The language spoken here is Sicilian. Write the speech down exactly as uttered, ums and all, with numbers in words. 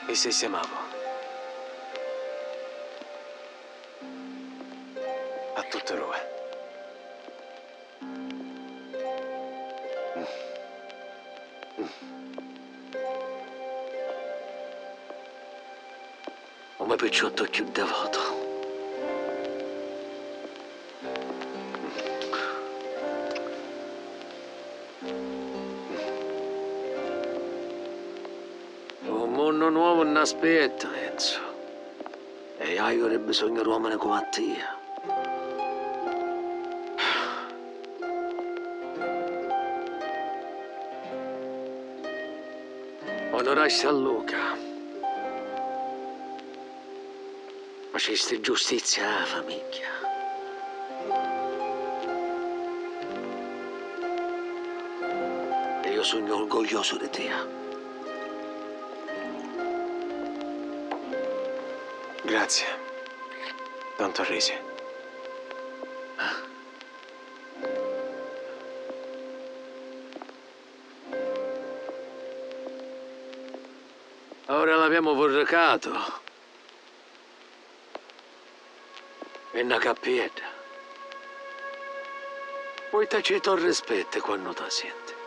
E sistemamu. A tutti dui. U me picciottu cchiù devotu. Un munnu nuovu nn'aspietta, Enzo. E haiu di bisognu d'uomini comu a tia. Onurasti a Luca. Facisti giustizia â famigghia. E io sugnu orgogliosu di tia. Grazie. Tantu arrisi. Ora l'avemu vurricatu. E na cappiedda. Poi taci to rispetti quannu ta senti.